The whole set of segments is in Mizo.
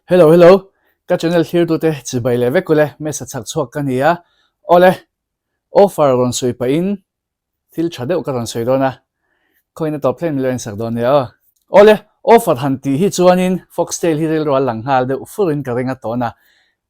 Hello hello ka channel thlirtute chibai leh vek ule mesa chhak chhuak ka ni a awle offer rawn sawi pahin thil tha deuh ka rawn sawi dawn a khawiin a tawp thleng milo insak dawn nia aw. Awle offer han tih hi chuanin foxtail hi rilru a lang nghal deuh furin ka ring a tawn a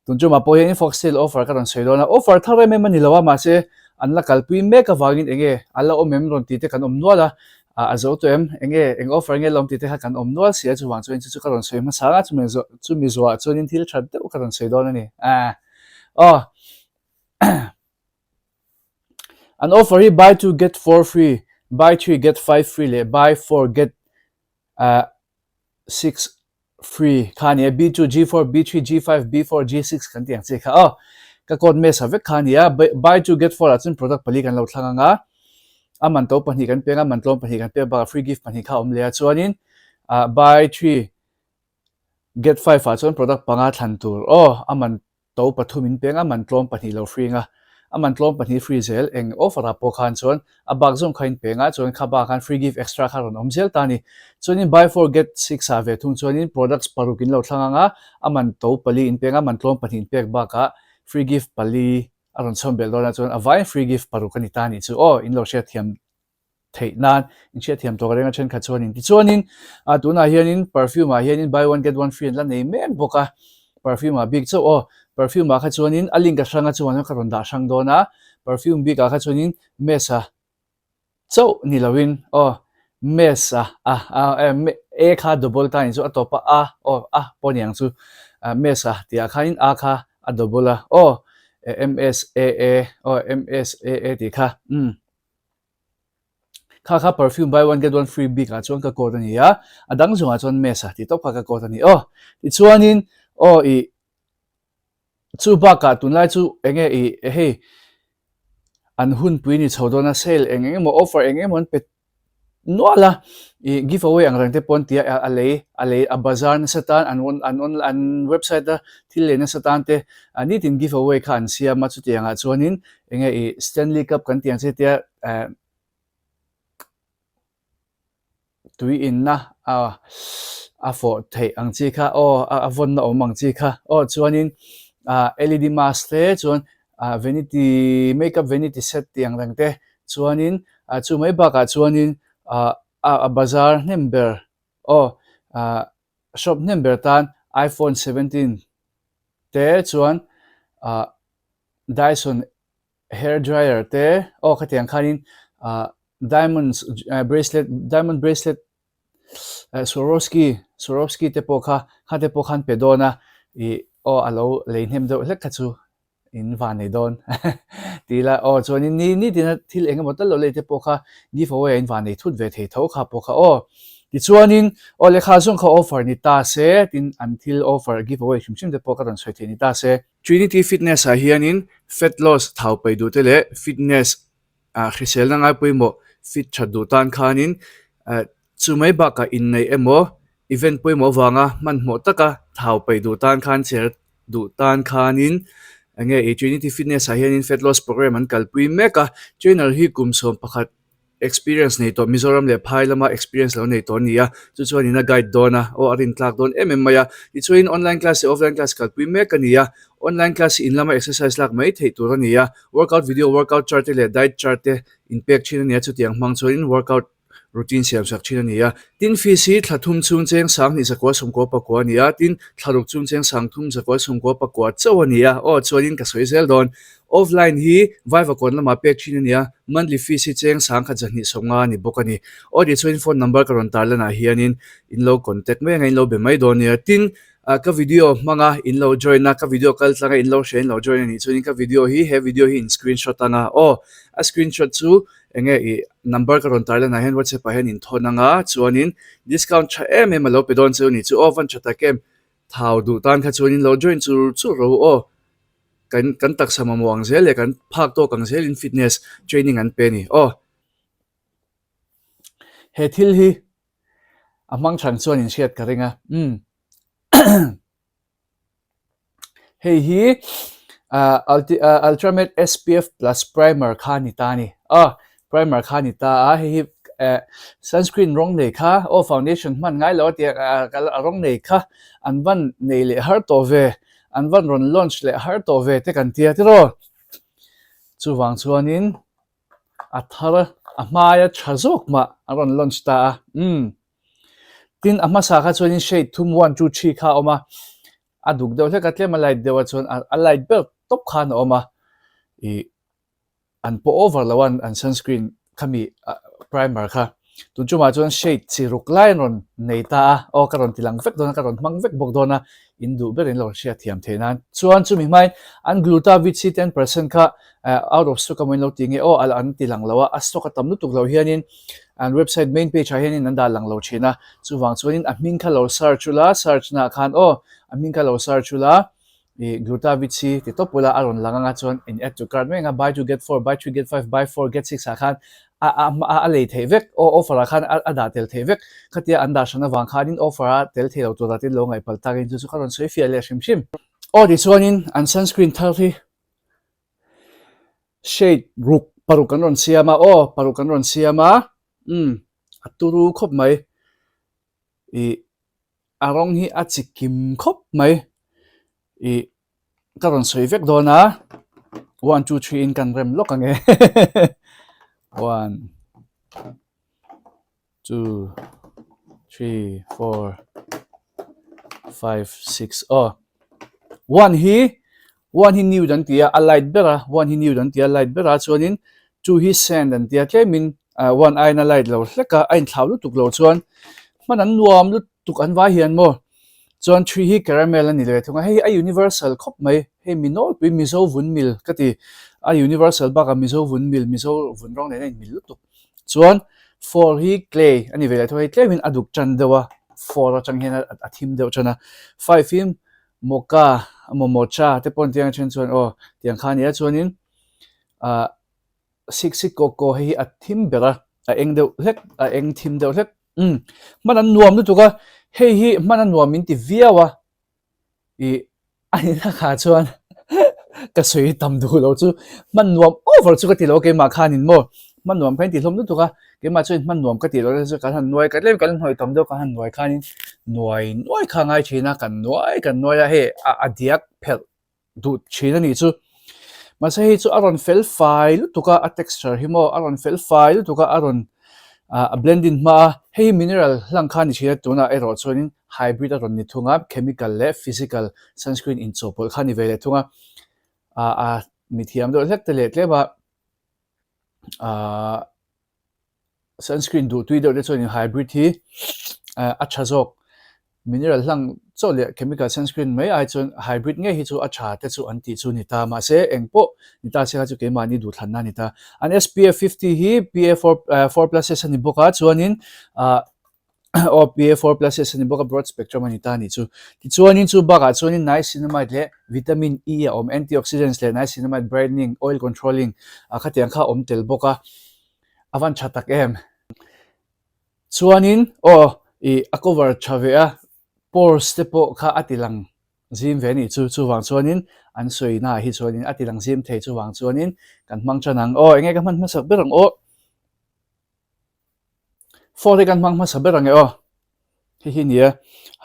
Tun chumah pawh hian Foxtail offer ka rawn sawi dawn a, offer thar em em a ni lo a, mahse an la kalpui mek avangin eng nge a la awm em rawn tih te kan awm nual a, a zo tawh em, eng nge eng offer nge la awm tih te kha kan awm nual si a, chuvang chuan chu chu ka rawn sawi hmasa ang a, chumi zawh chumi zawhah chuanin thil that deuh ka rawn sawi dawn a ni. Aaa aw An offer hi buy two get four free, buy three get five free leh buy four get 6 free kha ania B2 G4 B3 G5 B4 G6 kan tih ang chi kha aw ka code mesa vek kha ania buy two get four ah chuan product pali kan lo thlang anga a man to pahnih kan peng a man tlawm pahnih kan pek bakah free gift pahnih kha a awm leh a chuanin ah buy three get five ah chuan product panga thlan tur aw a man To pathum in peng a man tlawm pahnih lo free nga, a man tlawm pahnih free zel eng offer ah pawh khan chuan a bak zawng kha in peng a chuan kha bak khan free gift extra kha rawn awm zel ta a ni. Chuanin buy four get six ah ve thung chuanin products paruk in lo thlang ang a, a man to pali in peng a man tlawm pahnih in pek bakah free gift pali a rawn chhawm belh dawn a chuan a vaiin free gift paruk a ni ta a nih chu aw in lo hriatthiam theih nan inhriatthiam tawk renga thenkhat chuanin tichuanin ah tunah hianin perfume ah hianin buy one get one free an la nei mek bawk a perfume ah bik chauh aw perfume ah kha chuanin a link a hranga chuan ka rawn dah hrang dawn a perfume bik ah kha chuanin mesa chauh ni loin aw mesa a a e kha double ta ni chu a tawp a a aw a pawh ni ang chu mesa tih ah khanin a kha a double a aw m s a a aw m s a a tih kha umm. Kha kha perfume buy one get one free bik ah chuan ka code a ni a, a dang zungah chuan mesa tih tawp kha ka code a ni aw. Tichuanin aw ih chu bakah tunlai chu eng nge ih hei an hunpui ni chho dawn a sale eng eng emaw offer eng eng emaw an pe nual a, ih give away ang reng te pawh an ti a, a lei a lei a bazar nasa tan an an an website a thil lei nasa tan te nitin give away kha an siam a chutiangah chuanin Enge i Stanley Cup kan tih ang che tia eh tui inna a a fawh theih ang chi kha aw a vawnna awm ang chi kha aw chuanin ah led mask te chuan ah vanity makeup vanity set tih ang reng te chuanin ah chu mai bakah chuanin ah a bazar hnem ber aw ah shop hnem ber tan iPhone 17 te chuan ah Dyson hair dryer te aw khatiang khanin ah diamonds bracelet diamond bracelet Swarovski Swarovski te pawh kha kha te pawh khan pe dawn a ih aw a lo lei hnem deuh hlek kha chu in van nei dawn tih ila aw chuanin ni ni tina thil eng emaw tal lo lei te pawh kha give away ah in van nei thut ve thei tho kha pawh kha aw tichuanin aw lehkha zawng kha offer ni ta se tin an thil offer give away hrim hrim te pawh ka rawn sawi theih ni ta se. Trinity Fitness ah hianin fat loss thau paih duh te leh fitness ah hriselna ngai pawimawh fit that duh tan khanin chu mai bakah inneih emaw event pawimawh avanga hmanhmawh taka thau paih duh tan khan cher duh tan khanin enge ih Trinity Fitness ah hianin fat loss program an kalpui mek a trainer hi kum 11 Experience nei tawh Mizoram leh phai lama experience lo nei tawh a ni a, chu chuan in a guide dawn a, aw a rintlak dawn em em mai a. Tichuain online class leh offline class kalpui mek a ni a, online class hi in lama exercise lak mai theih tur a ni a, workout video, workout chart te leh diet chart te inpek thin a ni a, chutiang hmang chuanin workout routine siam sak thin a ni a. Tin fees hi thla thum chhung cheng sang hnih zakua sawmkua pakua a ni a, tin thla ruk chhung cheng sang thum zakua sawmkua pakua chauh a ni a, aw chuanin ka sawi zel dawn. Offline hi Vaivakawn lamah pek thin a ni a, monthly fees hi cheng sangkhat zahnih sawmnga a ni bawk a ni. Aw tih chuan phone number ka rawn tar lanah hianin in lo contact mai anga in lo be mai dawn nia. Tin, ka video hmanga in lo join a, ka video kal tlanga in lo hria in lo join a nih chuanin ka video hi he video hi in screenshot anga aw. A screenshot chu enge ih number ka rawn tar lanah hian whatsapp ah hian in thawn anga chuanin discount tha em em a lo pe dawn cheu a nih chu aw van tha tak em. Thau duh tan kha chuanin lo join chur chur ro aw. Kan kan taksa mamawh ang zel leh kan phak tawk ang zelin fitness training an pe a ni. Aw. He thil hi a hmang than chuan in hriat ka ring a. Umm. Hei hi ah Ultramed SPF plus primer kha a ni ta a ni. Aw primer kha a ni ta a hei hi. eh sunscreen rawng nei kha aw foundation hman ngai lo a tia a rawng nei kha an van nei leh har tawh ve an van rawn launch leh har tawh ve te kan tia tiraw chuvang chuanin a thar a hmaia tha zawk mah a rawn launch ta a umm tin a hmasa kha chuanin shade thum one two three kha a awm a a duk deuh hlek a tlem a light deuh a chuan a light ber tawp khan a awm a ih an pawh over lo a an sunscreen khami primer kha tun chungah chuan shade chi ruk lai an rawn nei ta a aw ka rawn ti lang vek dawn a ka rawn hmang vek bawk dawn a in duh ber in lo hriat thiam theih nan chuan chumi hmain an gluta vit c 10% kha out of stock emaw in lo ti nge aw an ti lang lo a a stock a tam lutuk lo hianin an website main page ah hianin an dah lang lo thin a chuvang chuanin a hming kha lo search ula search naah khan aw a hming kha lo search ula Ih Glutavichi ti tawp ula a rawn lang anga chuan in add to cart mai anga buy two get four, buy three get five, buy four get six ah khan a a a a lei theih vek aw offer ah khan a a dah tel theih vek khatia an dah hran avang khanin offer a tel thei lo tur ah tin lo ngaih palh takin chu chu ka rawn sawi fiah leh hrim hrim. Aw tichuanin an sunscreen thar hi shade ruk paruk an rawn siam a aw paruk an rawn siam a umm a turu khawp mai ih A rawng hi a chi kim khawp mai. Ih ka rawn sawi vek dawn a, one two three in kan rem lawk ang e. One two three four five six aw one hi one hi nude an ti a, a light ber a, one hi nude an ti a light ber a chuanin two hi sand an ti a tlemin one aiin a light lo hlek a, a inthlau lutuk lo chuan hman an nuam lutuk an vai hian maw chuan three hi caramel a ni leh thung a, hei hi a universal khawp mai hei mi nawlpui mizo vun mil ka ti a universal bakah mizo vun mil mizo vun rawng nen a inmil lutuk chuan four hi clay a ni ve leh thung a, hei tlemin a duk tan deuh a four atang hian a thim deuh tan a five hi mocha emaw mocha te pawh an ti ang a then chuan aw tiang kha a ni a chuanin ah sik sik kaw kaw hei hi a thim ber a a eng deuh hlek a eng thim deuh hlek umm hman an nuam lutuk a hei hi hman a nuam min ti viau a ih a ni lakah chuan ka sawi tam duh lo chu hman nuam over chu ka ti lo keimah khanin maw hman nuam kha in ti hlawm lutuk a keimah chuan hman nuam ka tih loh chu kan han nuai ka tlem kan hnawih tam deuh kan han nuai khanin nuai nuai kha a ngai thin a kan nuai kan nuai a hei a diak phelh duh thin a nih chu. Mahse hei chu a rawn fel fai lutuk a, a texture hi maw a rawn fel fai lutuk a, a rawn ah a blend in hma a, hei hi mineral hlang kha a ni thin a, tunah erawh chuanin hybrid a rawn ni thung a, chemical leh physical sunscreen inchawhpawlh kha a ni ve leh thung a, ah a mithiam deuh hlek te leh tlem a ah. Sunscreen duh tui deuh te chuan in hybrid hi a tha zawk. Mineral hlang chauh leh chemical sunscreen mai ai chuan hybrid ngei hi chu a tha te chu an tih chu ni ta. Mahse eng pawh ni ta se kha chu keimahni duhthlanna a ni ta. An SPF 50 hi PA 4 pluses a ni bawk a chuanin ah aw PA 4 pluses a ni bawk a broad spectrum a ni ta a nih chu. Tichuanin chu bakah chuanin niacinamide leh vitamin E a awm antioxidants leh niacinamide brightening oil controlling ah khatiang kha a awm tel bawk a. A van tha tak em. Chuanin aw ih a cover tha ve a pores te pawh kha a ti lang zim ve a nih chu chuvang chuanin an sawi naah hi chuanin a ti lang zim thei chuvang chuanin kan hmang tan ang aw enge ka hman hmasak ber ang aw phone hi kan hmang hmasa ber ang e aw hei hi nia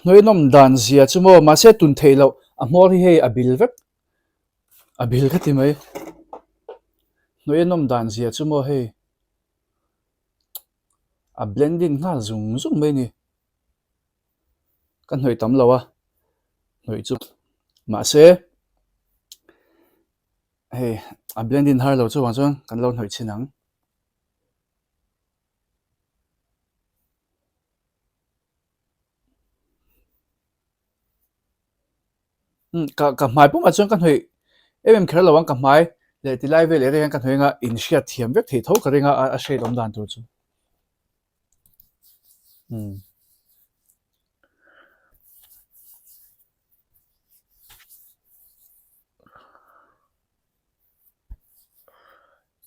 hnuai nawm dan zia chu maw mahse tun theih loh a hmawr hi hei a bil vek A bil ka ti mai. Hnuai a nawm dan zia chu maw hei. A blending nghal zung zung mai a ni. Ka hnawih tam lo a, hnawih chu mahse hei a blending har lo chuvang chuan kan lo hnawih chhin ang. Umm ka ka hmai pumah chuan ka hnawih em em kher lo ang ka hmai leh ti lai vel area hian ka hnawih anga inhriat thiam vek theih tho ka ring a a shade awm dan tur chu umm.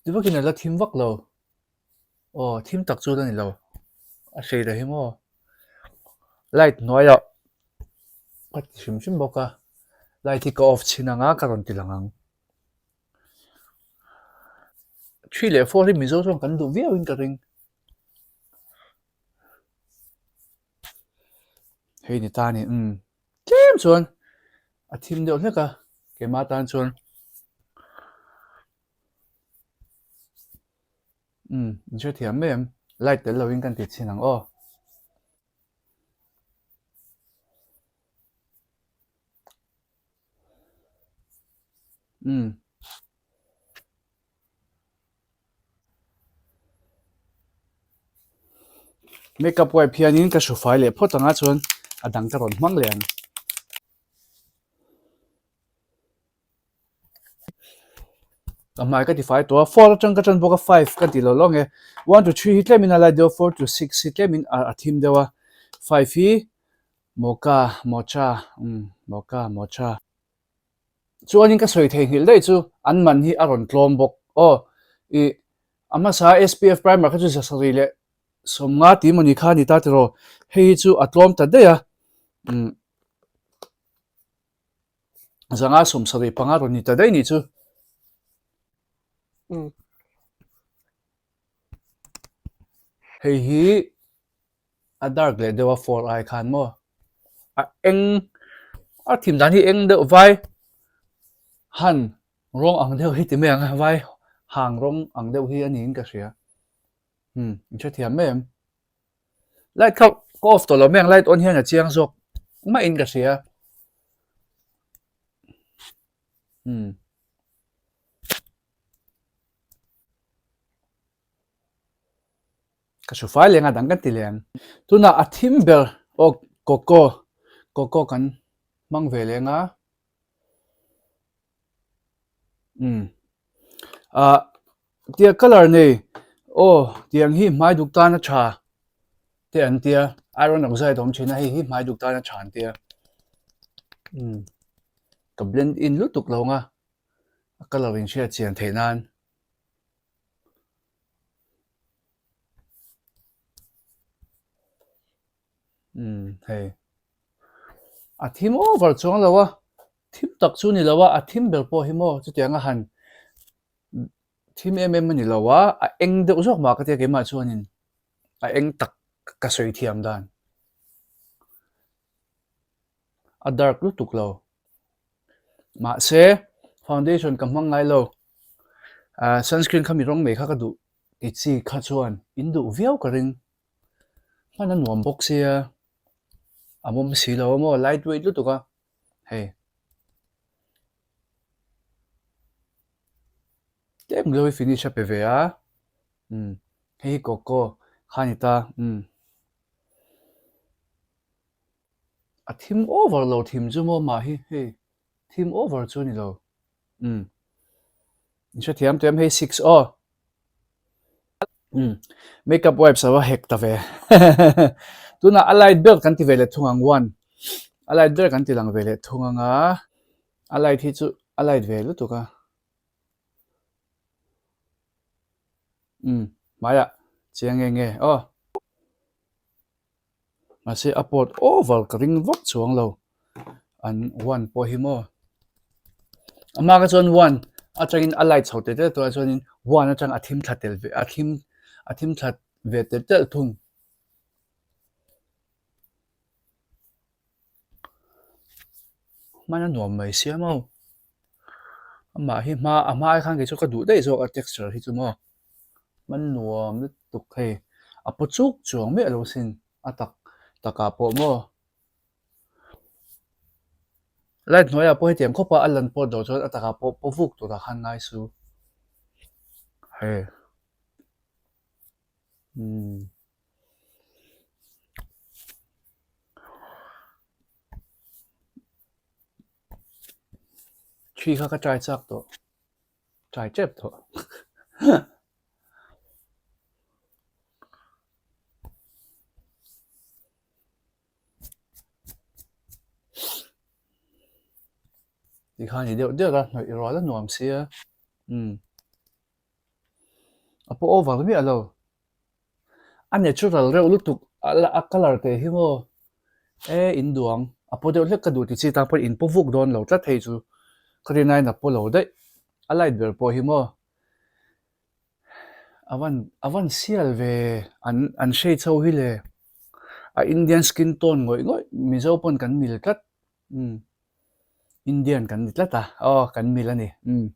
Ti vakin a la thim vak lo. Aw thim tak chu la ni lo a hrei ta hi maw light hnuaiah ka ti hrim hrim bawk a light hi ka off chhin ang a ka rawn ti lang ang 3 leh 4 hi mizo chuan kan duh viau in ka ring. Hei ni ta a ni. Umm tlem chuan a thim deuh hlek a keimah tan chuan. Umm in hrethiam mai em? Light tel lovin kan ti chhin ang aw. Umm. Makeup wipe hianin ka hru fai leh phawt ang a chuan a dang ka rawn hmang leh ang. Ka hmai ka ti fai tawh a, four atang ka tan bawk a five ka ti lo lawng e. One to three hi tlemin a lai deuh a, four to six hi tlemin a thim deuh a, five hi mocha mocha umm mocha mocha. Chuanin ka sawi theihnghilh daih chu an man hi a rawn tlawm bawk aw. Ih a hmasa SPF primer kha chu zasarih leh sawmnga tih mawni kha a ni ta tiraw. Hei hi chu a tlawm ta daih a. Umm zanga 75 rawn ni ta daih nih chu. Hei hi. a dark leh deuh a four ai khan maw a eng a thim dan hi eng deuh vai han rawng ang deuh hi ti mai ang a vai hang rawng ang deuh hi a niin ka hria umm in hrethiam mai em light kha ka off tawh lo mai ang light on hian a chiang zawk maiin ka hria umm. Ka hru fai leng a dang kan ti leng. Tunah a thim ber aw coco coco kan hmang ve leng a. Umm ah tia colour nei aw tiang hi hmai duk tan a tha te an tia iron oxide a awm thin a hei hi hmai duk tan a tha an tia. Umm ka blend in lutuk lo ang a a colour in hriat chian theih nan. Umm hei a thim over chuang lo a thim tak chu ni lo a a thim ber pawh hi maw chutiang a han thim em em a ni lo a a eng deuh zawk mah ka tia keimah chuanin a eng tak ka sawi thiam dan a dark lutuk lo mahse foundation ka hmang ngai lo ah sunscreen kha mi rawng nei kha ka duh ti chi kha chuan in duh viau ka ring hman a nuam bawk sia a mawm si lo a maw light weight lutuk a hei tlem glowy finish a pe ve a umm hei hi coco kha a ni ta umm. A thim over lo thim chu maw mah hi hei thim over chu a ni lo umm in hrethiam teh em hei six aw umm makeup wipes a va hek ta ve tunah a light ber kan ti ve leh thung ang one a light ber kan ti lang ve leh thung ang a a light hi chu a light ve lutuk a umm hmaiah chiang nge nge aw. Mahse a pawt over ka ring vak chuang lo an one pawh hi maw a hma kha chuan one atangin a light chho tel tel tawh a chuanin one atang a thim thla tel ve a thim a thim thla ve tel tel thung. Hman a nuam mai sia maw amah hi hma a hma ai khan kei chu ka duh daih zawk a texture hi chu maw. Hman nuam lutuk hei a paw chuk chuang miah lo sin a tak takah pawh maw light hnuaiah pawh hetiang khawpa a lan pawh dawh chuan a takah pawh paw vuk turah khan ngai su hei umm. Thi kha ka try chak tawh. Try tep tawh. Tikhan i deuh deuh a, hnawih rual a nuam sia. Umm. A pawh over miah lo. A natural reuh lutuk a colour te hi maw e in duang a paw deuh hlek ka duh ti chi tan pawh in paw vuk dawn lo tlat hei chu ka rin aiin a paw lo daih a light ber pawh hi maw a van a van sial ve an an shade ho hi le. A Indian skin tone ngawih ngawih Mizo pawn kan mil tlat umm Indian kan ni tlat a aw kan mil a ni umm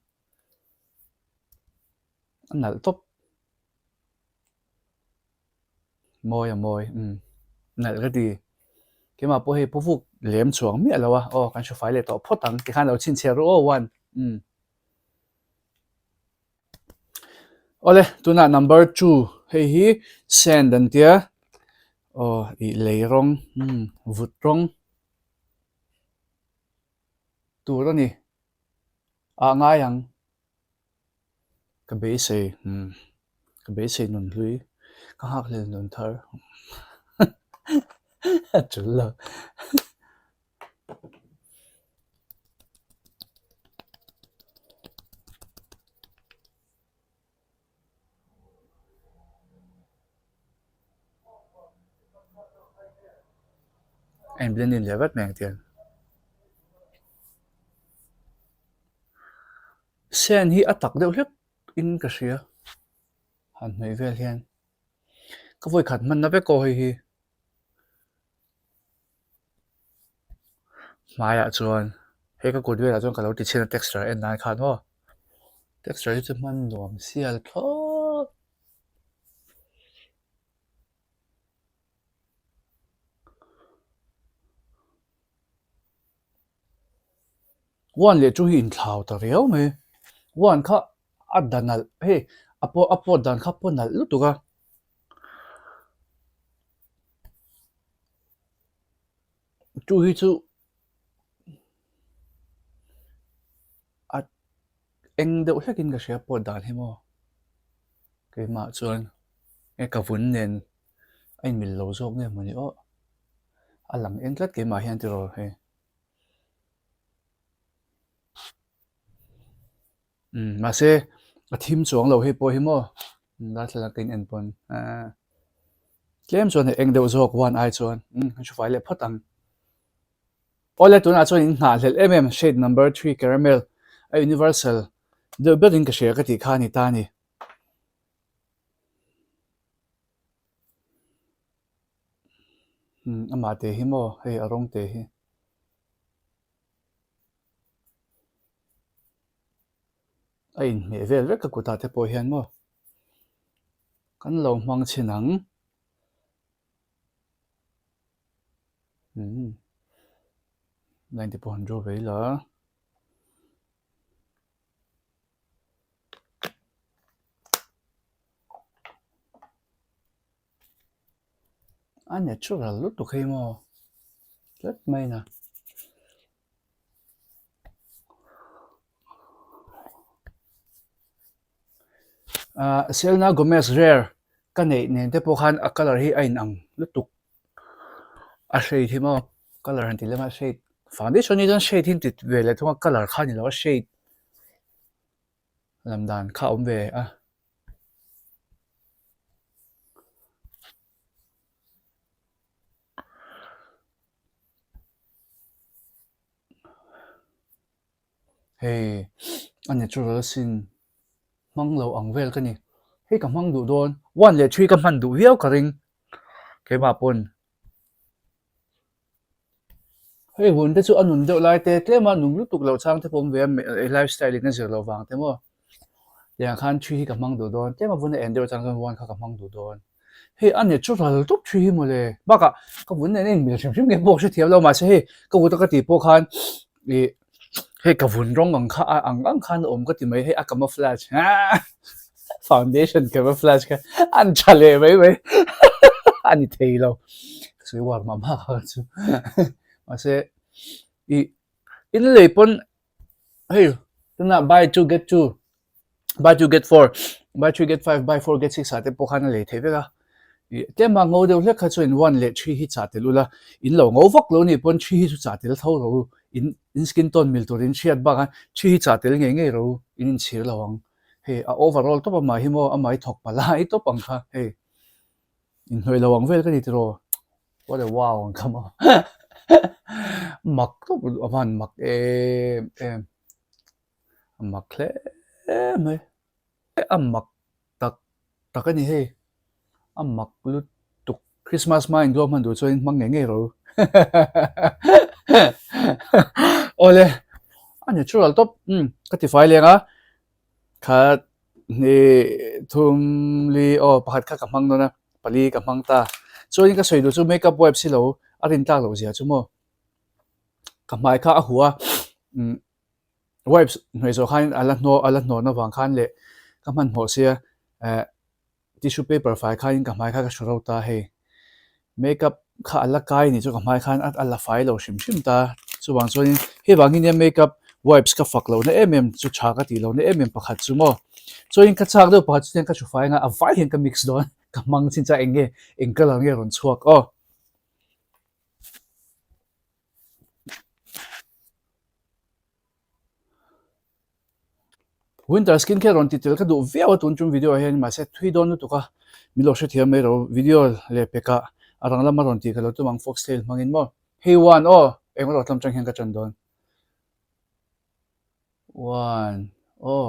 a nalh tawp mawi a mawi umm nalh ka ti keimah pawh hei pu vuk lem chuang miah lo a aw kan hre fai leh tawh phawt ang tikhan lo chhinchhiah ru aw one umm. Awle tunah number 2 hei hi sand an tia aw ih lei rawng umm vut rawng tur a ni ah ngai ang ka beisei umm ka beisei nun hlui ka nghakhlel nun thar a tul lo. A in blend in leh vat mai ang tiang. Sen hi a tak deuh hlek in ka hria han hnawih vel hian ka vawi khat hmanna vek aw hei hi. Hmaiah chuan hei ka kut velah chuan ka lo ti chhin a texture en nan khan maw texture hi chu hman nuam sial thlawt. One leh two hi inthlau ta riau mai one kha a da nalh hei a pawh a pawt dan kha pawh nalh lutuk a. Chu hi chu a eng deuh hlek in ka hria pawt dan hi maw keimah chuan nge ka vun nen a inmil lo zawk nge mawni aw a lang eng tlat keimah hian tiraw hei. Umm mahse a thim chuang lo hei pawh hi maw darthlalang ka in en pawn ahh tlem chuan hei eng deuh zawk one ai chuan umm an hre fai leh phawt ang. Awle tunah chuan in nghah hlelh em em shade number 3 caramel a universal deuh berin ka hria ka tih kha a ni ta a ni. Umm amah te hi maw hei a rawng te hi. A inhmeh vel vek a kutah te pawh hian maw kan lo hmang chhin ang umm line te pawh han draw ve ila. A natural lutuk hei maw tlat mai na. Ah Selena Gomez Rare ka neih nen te pawh khan a colour hi a inang lutuk a shade hi maw colour han tih lem a shade foundation hi chuan shade hi an ti ve leh thung a colour kha a ni lo a shade lam dan kha a awm ve a. Hei a natural asin hmang lo ang vel ka ni hei ka hmang duh dawn one leh three ka hman duh viau ka ring keimah pawn hei hun te chu a nun deuh lai te tlem a nung lutuk loh chang te pawh awm ve a lifestyle in a zir loh vang te maw tiang khan three hi ka hmang duh dawn tlem a vun a en deuh chang chuan one kha ka hmang duh dawn. Hei a natural tawp thui hi mawle bakah ka vun nen a inmil hrim hrim nge pawh ka hrethiam lo mahse hei ka vut a ka tih pawh khan ih hei ka vun rawng ang kha ang ang khan a awm ka ti mai hei a camouflage foundation camouflage kha an tha leh mai mai a ni thei lo ka sawi uar mah mah kha chu mahse ih in lei pawn hei tunah buy two get two Buy 2 get 4, buy 3 get 5, buy 4 get 6 ah te pawh khan a lei theih vek a. Tlema ngo deuh hlek kha chuan 1 leh 3 hi chah tel ula, in lo ngo vak lo nih pawn 3 hi chu chah tel tho rawh u. In in skin tone mil turin hriat bak a 3 hi chah tel ngei ngei rawh u, in inchhir lo ang. Hei a overall tawp amah hi maw amah hi thawk palh a i tawp ang kha hei. Inhnawih lo ang vel ka ni tiraw? What a wow ang kha maw. Mak tawp a van mak em em. A mak hle mai. A mak tak tak a ni hei. A mak lutuk. Christmas hma in glow hman duh chuan in hmang ngei ngei ro. Awle, a natural tawp. Umm, ka ti fai leng a. Khat, hnih, thum, li, aw pakhat kha ka hmang dawn a, pali ka hmang ta. Chuanin ka sawi duh chu makeup wipes hi lo a rin tlak loh zia chu maw. Ka hmai kha a huh a, umm wipes hnuai zawh khan a la hnaw a la hnawn avang khan leh ka hmanhmawh sia eh Tissue paper fai khain ka hmai kha ka hru ro ta hei. Makeup kha a la kai ni chu ka hmai khan a la fai lo hrim hrim ta. Chuvang chuanin hei vang hi nia makeup wipes ka fak lohna em em chu tha ka tih lohna em em pakhat chu maw. Chuanin ka chak deuh pakhat chu chuan ka hru fai anga a vai hian ka mix dawn ka hmang chin chuan eng nge eng colour nge rawn chhuak aw. Winter skin care rawn ti tel ka duh viau a tun tum video ah hian mahse thui dawn lutuk a min lo hrethiam mai ro video leh pek ah a rang lama rawn tih ka lo tum ang foxtail hmangin maw hei one aw eng erawh tlam tang hian ka tan dawn one aw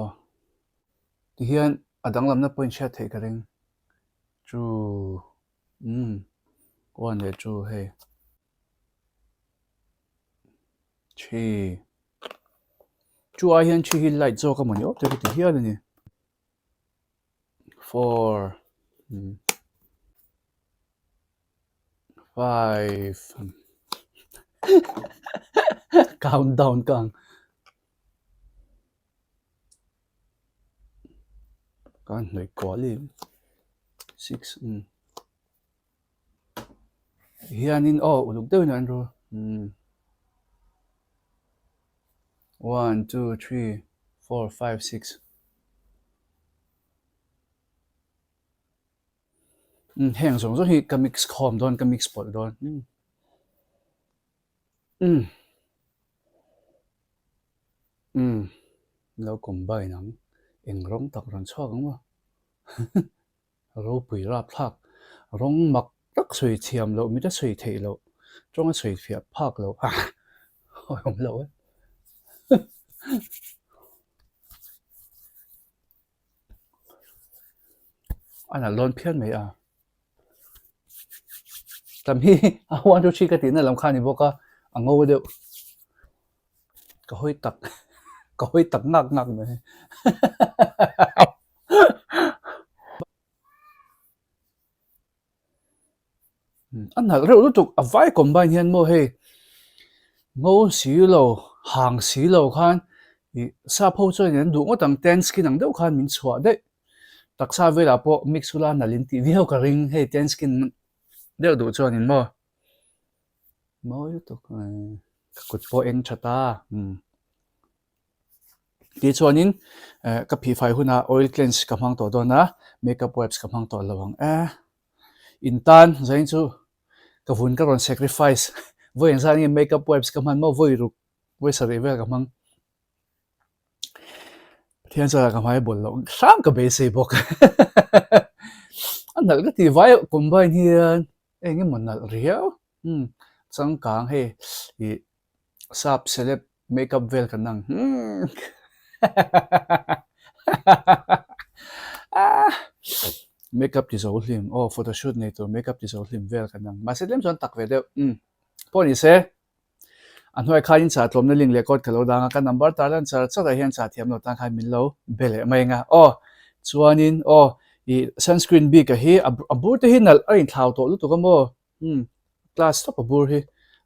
tihian a danglamna pawhin hriat theih ka ring two umm one leh two hei. Thi. Chu ai hian thi hi light zawk a mawni awp te ka ti hial a ni. 4 5 Count down ka ang. Ka hnawih kual i. 6 Hianin aw uluk deuhin an ru umm one two three four five six umm heng zawng zawng hi ka mix khawm dawn ka mix pawlh dawn umm umm umm lo combine ang eng rawng tak rawn chhuak ang maw. Ropui rapthlak, rawng mak tak sawi thiam loh, mit a sawi theih loh, tawng a sawi fiah phak loh a awm lo e. A nalh dawn phian mai a. Tam hi a 1 2 3 ka tihna lam kha a ni bawk a, a ngo deuh. Ka hawi tak ka hawi tak ngak ngak mai. A nalh reuh lutuk a vai combine hian maw hei ngo si lo hang si lo khan ih sap ho chuan an duh ngawt ang tan skin ang deuh khan min chhuah daih taksa velah pawh mix ula nalh in tih viau ka ring hei tan skin deuh duh chuanin maw. Mawi lutuk ka kut pawh eng tha ta umm tichuanin eh ka phihfai hunah oil cleanse ka hmang tawh dawn a makeup wipes ka hmang tawh lo ang e in tan zain chu ka vun ka rawn sacrifice vawi engzat nge makeup wipes ka hman maw vawi ruk vawi sarih vel ka hmang. Pathian chuan ka hmai bawl loh hram ka beisei bawk. A nalh ka ti vai combine hian eng emaw nalh riau umm changkang hei ih sap celeb makeup vel kan ang umm makeup ti zo hlim aw photoshoot nei tur makeup ti zo hlim vel kan ang mahse tlem chuan tak ve deuh umm pawh ni se. A hnuai khain chah tlawmna link leh code ka lo dang a, ka number tar lan char char ah hian chah thiam lo tan khan min lo be leh mai ang a. Aw, chuanin aw, ih sunscreen bik a hi a bur te hi nalh a inthlau tawh lutuk a maw? Umm, class tawp a bur hi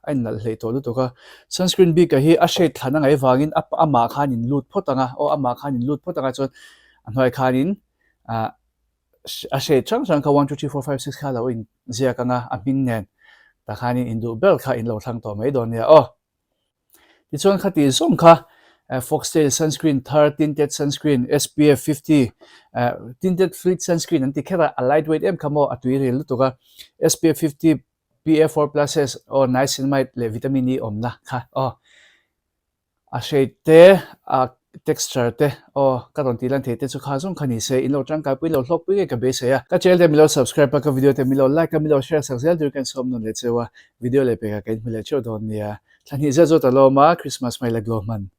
a innalh hleih tawh lutuk a. Sunscreen bik a hi a shade thlan a ngaih vangin a amah khan in lut phawt ang a, aw amah khan in lut phawt ang a chuan a hnuai khanin ah a shade hrang hrang kha one two three four five six kha lo in ziak ang a a hming nen tah khanin in duh ber kha in lo thlang tawh mai dawn nia aw. Tichuan khati zawng kha Foxtail sunscreen thar tinted sunscreen SPF 50 tinted fluid sunscreen an ti kher a a light weight em kha maw a tui ril lutuk a SPF 50 PA 4 pluses aw niacinamide leh vitamin E awmna kha aw. A shade te, a texture te, aw ka rawn tih lan thei te chu kha zawng kha ni se, in lo tangkaipui lo hlawkpui ngei ka beisei a. Ka channel te min lo subscribe a, ka video te min lo like a, min lo share sak zel tur ka insawm nawn leh cheu a, video leh pekah ka inhmu leh theuh dawn nia. Thla hnih zet zawt a lawm a, Christmas hmai la glow hman.